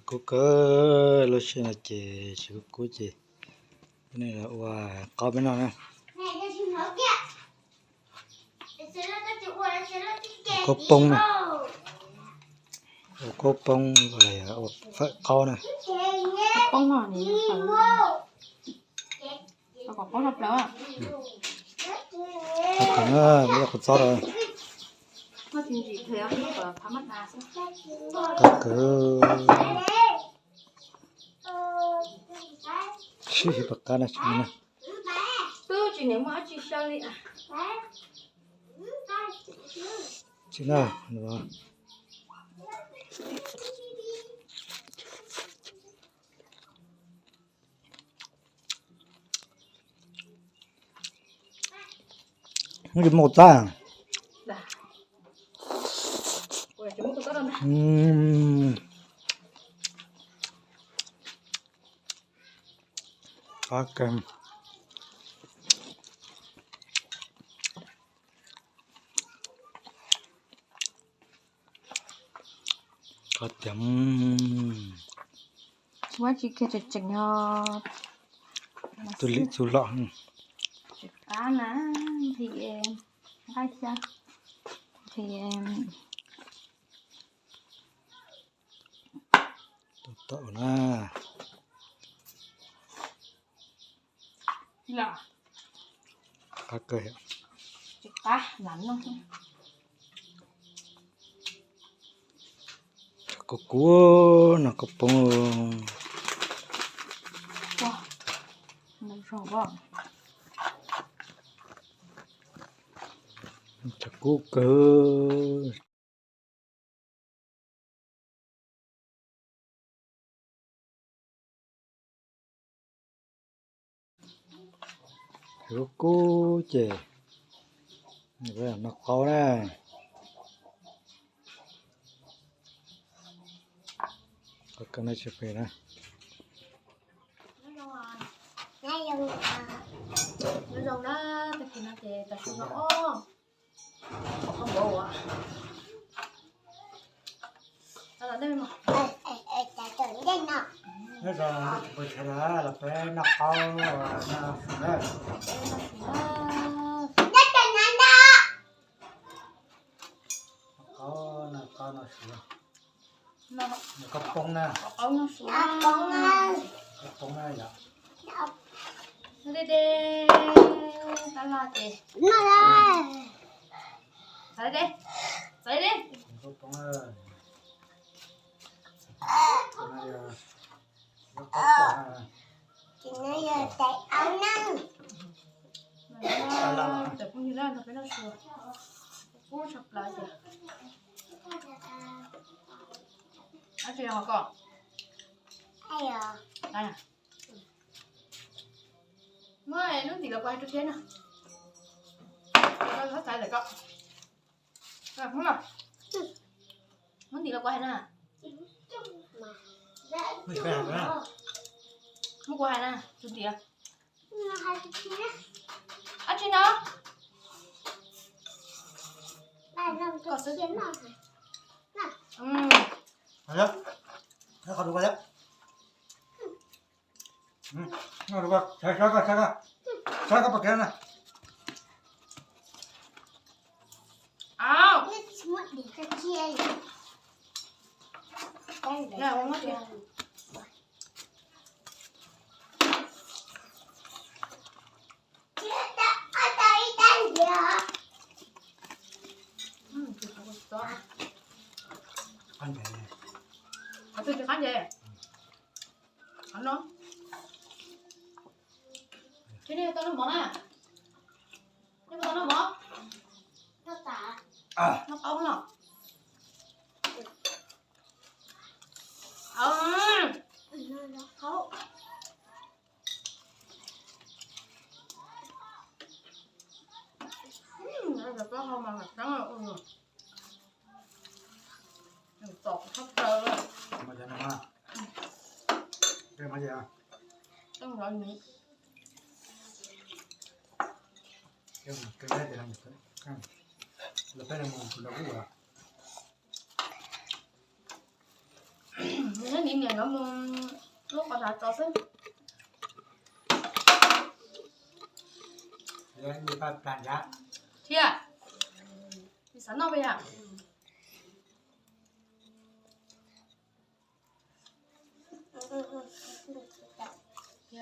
kub kawg, lub sij hawm no ces tsis kub kub ces nej ua qaub peb noj na. Ua khaub poob na, ua khaub poob los yog ua fawm qaub na. Qab kawg, sib hwb pom qab na tsis muaj na. Tsis na. Muab tsis muaj kua txob. Qab kawg. Qab tiag. Muab tsis kiag tseem tseem yog txuj lim txuj lom. Tsis qab na, nqaij xya, nqaij xya. Tau tau na. Qab kawg. Tsis qab lam noj. Kub kub no khaub poob. Kub kawg. Kub kub ces noj qaub na. Qab kawg na tsis phem na. Nyob zoo na, tag kis no ces tam sim no os. Nyob zoo tsoom phooj ywg sawv daws, los peb noj qaub noj su na. Noj qaub noj qaub noj su. Noj khaub poob na. Khaub poob na yom. Deb deb, tab laj ces. Txav deb, txav deb. Khaub poob na. Ces no yog tais aub na. Cov phooj ywg na, nrog peb noj su. Kub tshaj plaws tiag. Dab tsi yog koj? Muab lub ntim los kuv hais rau thiab na. Koj txhais lawm koj. Muab ntim los kuv hais na. Muab kuv hais na, tus ntim. Dab tsi no? Koj xwb. Qhov rau koj thiab. Saib, saib, saib, saib koj pom kev na. Qab ntses. Qhov twg tsis qab ntses? Qhov no. Ces nej tau noj mov na? Nej puas tau noj mov? Noj qaub no. Qaub. Cov plaub hau mas nqaim tseeb ua luaj. Tom tshaj plaws. Niam nkawd mus lub qos nrad tso xwb. Thiab, xav noj pas yam.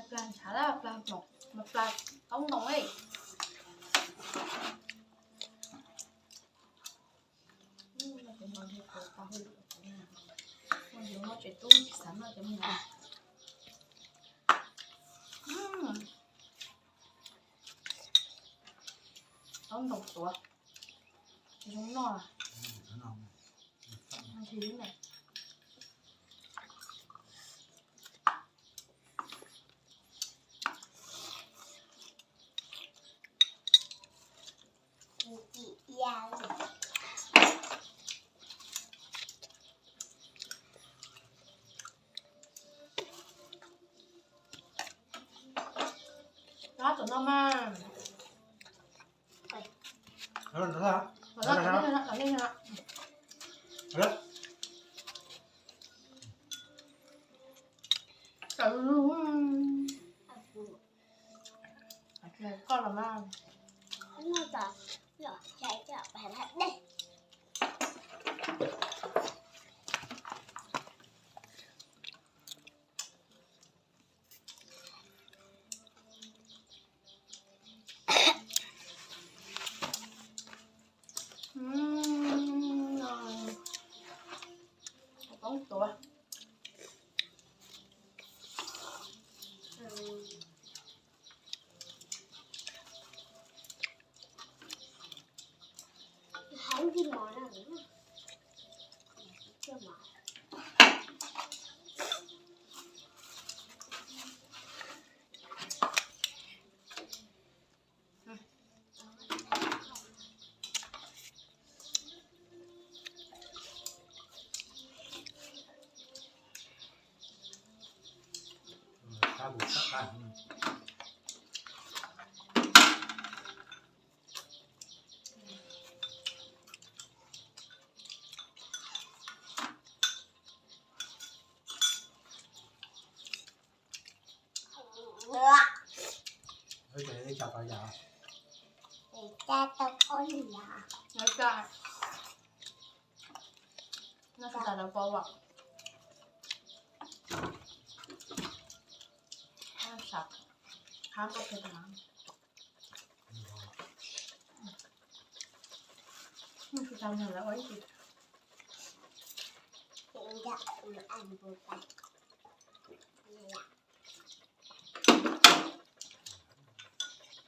Plas ntshav lawm, plas mom, mas plas taub ntoo li. Tsev tub tsis xav noj cov me no. Taub ntoo tuav, zoo noj. Nyob tom no mas. Koj los mas. Poob tuav.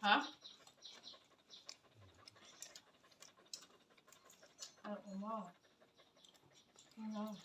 Hả? Ăn ủng hộ. Ăn không?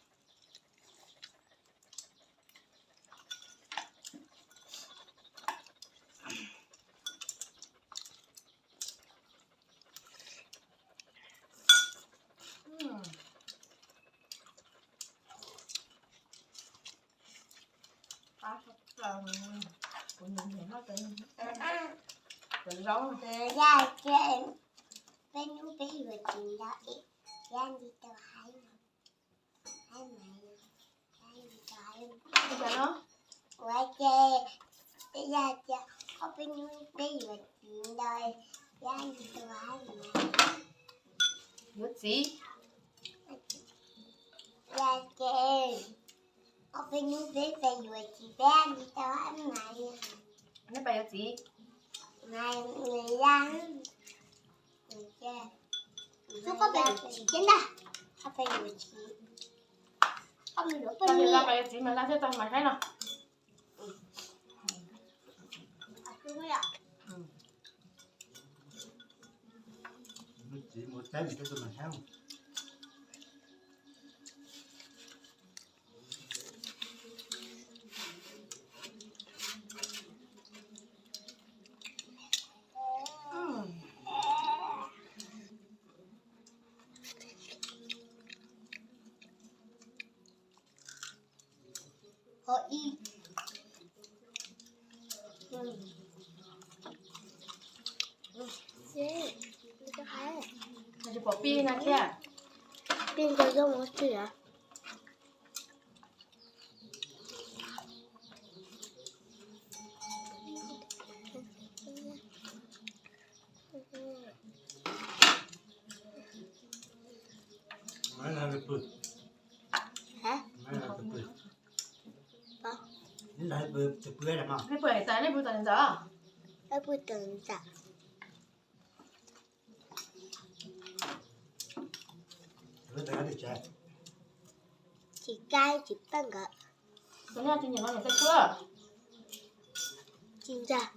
Peb hnub peb yuav tsis nco ib yam li tau hais. Ua ces yog tias ob peb hnub peb yuav txiv ntawd, yog li tau hais mas yuav txiv. Yog ces ob peb hnub peb pais yuav txiv peb li tau hais mas. Neb pais yuav txiv. Mas nws yog Xub koj pais yuav txiv thiab ntag. Koj pais yuav txiv. Koj mus yuav poj niam. Los pais yuav txiv mas los thiaj tau mas saib no. Txiv mus teb mas thiaj tau mas saib. Ho ib. Tsis pom pij na thiab. Pij nto zoo tsis yog? Peb pw tas, nej pw tas ntawd. Peb pw tas ntawd. Tsis kaib tsis peb nkawd. Tsis ntag.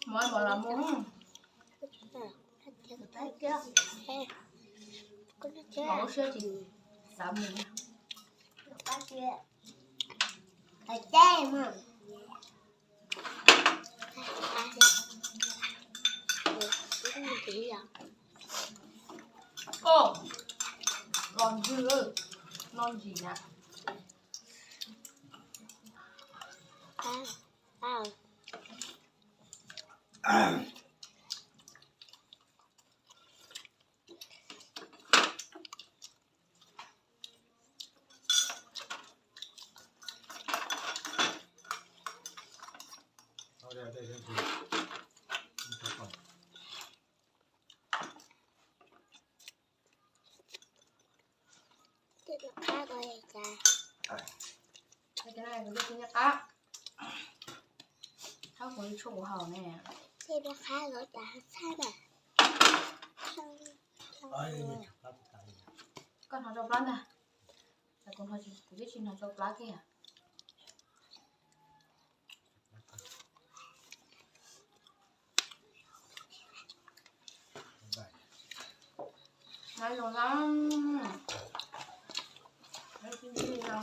Mov mov los mus. Mov ua siab tsis xav mus. Los ntsis, los ntsis na. Tej rau qab ko cas? Tej rau qab ko cas? Thab kuv ib tshuaj kuv haus ne. Tej rau qab ko cas txhab na. Koj hnov tsau plab ntag. Kuv twb tsis hnov tsau plab kiag. Nab zoo na. Nab tib ntxig no.